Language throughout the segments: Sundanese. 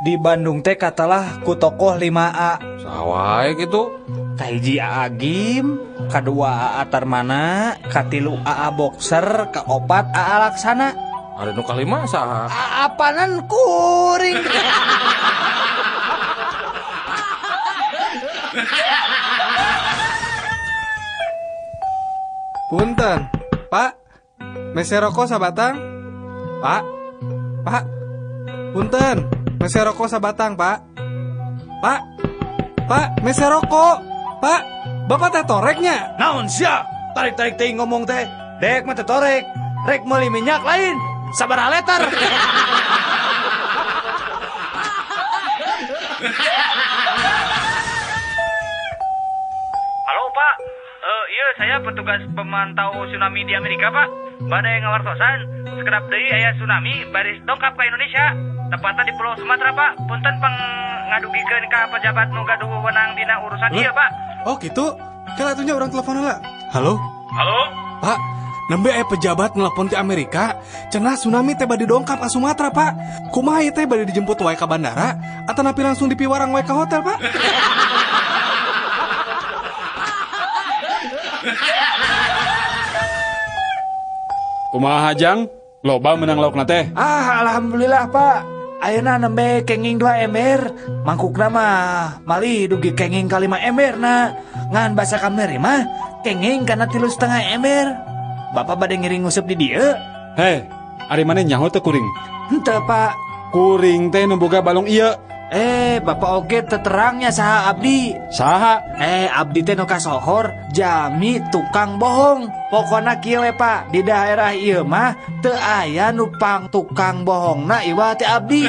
Di Bandung teh katelah ku tokoh 5A. Saha wae kitu? Kahiji Aa Gym, kadua Aa Tarmana, katilu Aa Boxer, kaopat Aa Laksana. Ari nu kalima saha? Aa panan kuring. Punten, Pak. Mese rokok sabatang? Pak. Pak. Punten, mese rokok sabatang, Pak. Pak. Pak, mese rokok. Pak, Bapak teh toreknya. Naon sia? Tarik-tarik teuing ngomong teh. Dek mah teh torek. Rek meuli minyak lain. Sabaraha liter? Halo, Pak. Iya, saya petugas pemantau tsunami di Amerika, Pak. Badai ngawartosan, sekedap deui aya tsunami baris dongkap ka Indonesia. Tepatnya di Pulau Sumatera, Pak. Punten pang ngadugikeun ka pejabat nu gaduh wewenang dina urusan ieu, Pak. Oh, gitu. Kala atuh nya urang telepon heula. Halo? Halo? Pak, nembe aya pejabat nelpon ti Amerika, cenah tsunami teh bade dongkap ka Sumatera, Pak. Kumaha ieu teh bade dijemput wae ka bandara atanapi langsung dipiwarang wae ka hotel, Pak? Kumaha Jang? Loba menang laukna teh. Ah, alhamdulillah, Pak. Ayeuna nembe kenging 2 ember, mangkukna mah mali dugi kenging ka 5 ember na. Ngan basa kamari mah kenging kana tilu setengah ember. Bapak bade ngiring nguseup di dieu. Hei, ari maneh nyaho teu kuring? Henteu, Pak. Kuring teh nu boga balong ieu. Bapak oge teterangnya saha abdi. Saha? Abdi teh nu kasohor jami tukang bohong. Pokona kieu we, Pak, di daerah ieu mah teu aya nu pang tukang bohongna iwa teh abdi.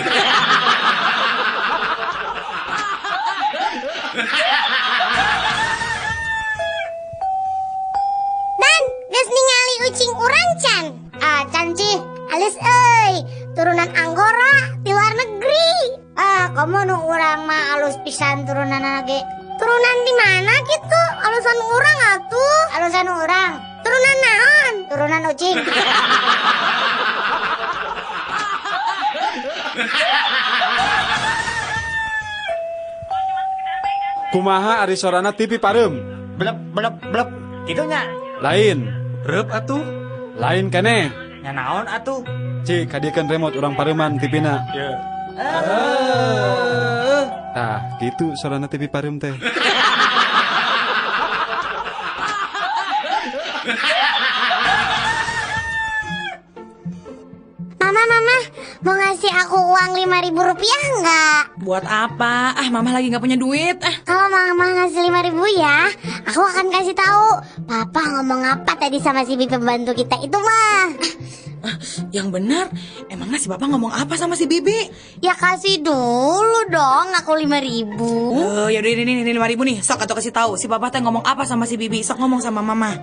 Dan geus ningali ucing urang can. Ah, can cih, alus euy, turunan Anggora di luar negeri. Ah, komo nu urang mah alus pisan turunanna ge. Turunan di mana gitu? Alusan urang atuh. Alusan urang. Turunan naon? Turunan ucing. Kumaha ari sorana TV pareum? Blep blep blep. Kitu nya. Lain. Reup atuh. Lain keneh. Nya naon atuh? Cik, kadiekeun remote urang pareuman TV-na. Ye. Tah, gitu sorana TV pareum teh. Mama, mama, mau ngasih aku uang 5.000 rupiah nggak? Buat apa? Ah, mama lagi nggak punya duit. Ah. Kalau mama ngasih 5.000 ya, aku akan kasih tahu papa ngomong apa tadi sama si bibi pembantu kita itu mah. Ah, yang benar, emangnya si papa ngomong apa sama si bibi? Ya kasih dulu dong aku 5.000. Oh, ya udah ini 5.000 nih. Sok atau kasih tahu si papa teh ngomong apa sama si bibi. Sok ngomong sama mama.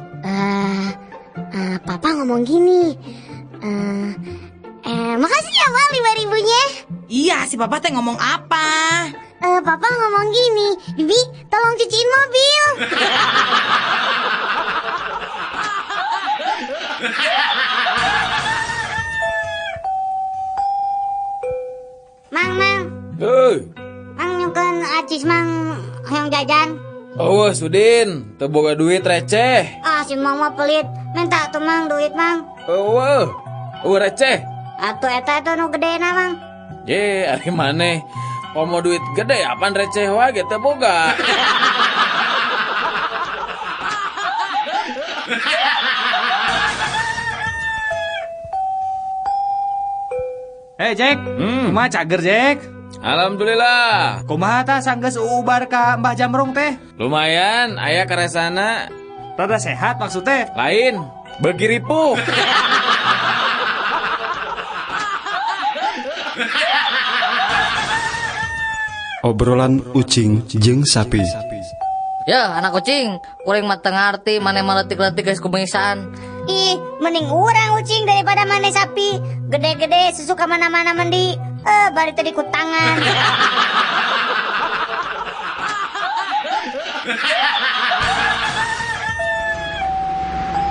Papa ngomong gini. Makasih ya, Ma, 5.000-nya. Iya, si papa teh ngomong apa? Papa ngomong gini, Bibi, tolong cuciin mobil. Mang, mang. Hei. Mang nyukeun acis mang hayang jajan. Oh, Sudin, teu boga duit receh. Ah, si mang mah pelit. Minta tuh mang duit mang. Eueuh. Eueuh receh. Atuh eta tuh nu gedena mang. Ye, ari maneh komo duit gede apaan receh wae ge teu boga. Hei Jack, kumaha cager Jack? Alhamdulillah. Kumaha tah sanggeus uubar ka Mbah Jamrong teh? Lumayan, aya karesana. Rada sehat maksudnya? Lain, beuki ripuh. Obrolan ucing jeung sapi. Ya, anak kucing, kuring mah teu ngarti maneh mah leutik-leutik geus kubengisaan. Ih, mending urang ucing daripada maneh sapi. Gede-gede susu ka mana-mana mandi. Bari tadi ku tangan.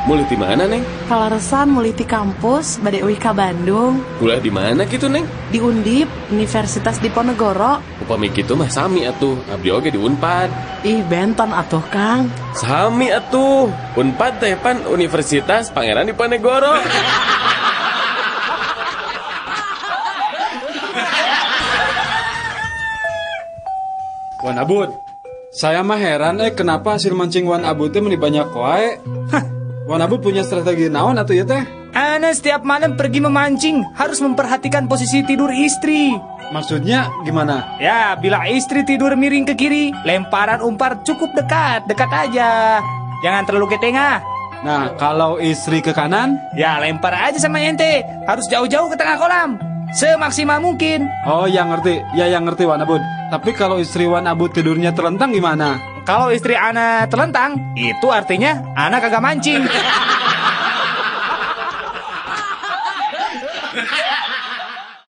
Mulih di mana, Neng? Kaleresan mulih ti kampus bade uih ka Bandung. Kuliah di mana gitu, Neng? Di Undip, Universitas Diponegoro. Upami kitu mah sami atuh, abdi oge di Unpad. Ih, benten atuh, Kang. Sami atuh. Unpad teh pan Universitas Pangeran Diponegoro. Wan Abud, saya mah heran kenapa hasil mancing Wan Abud teh meni banyak wae. Hah, Wan Abud punya strategi naon atuh ieu teh? Ana setiap malam pergi memancing harus memperhatikan posisi tidur istri. Maksudnya gimana? Ya, bila istri tidur miring ke kiri, lemparan umpan cukup dekat, dekat aja. Jangan terlalu ke tengah. Nah, kalau istri ke kanan? Ya, lempar aja sama ente. Harus jauh-jauh ke tengah kolam. Semaksimal mungkin. Oh, yang ngerti. Ya, yang ngerti Wan Abud. Tapi kalau istri Wan Abud tidurnya telentang gimana? Kalau istri ana telentang, itu artinya ana kagak mancing.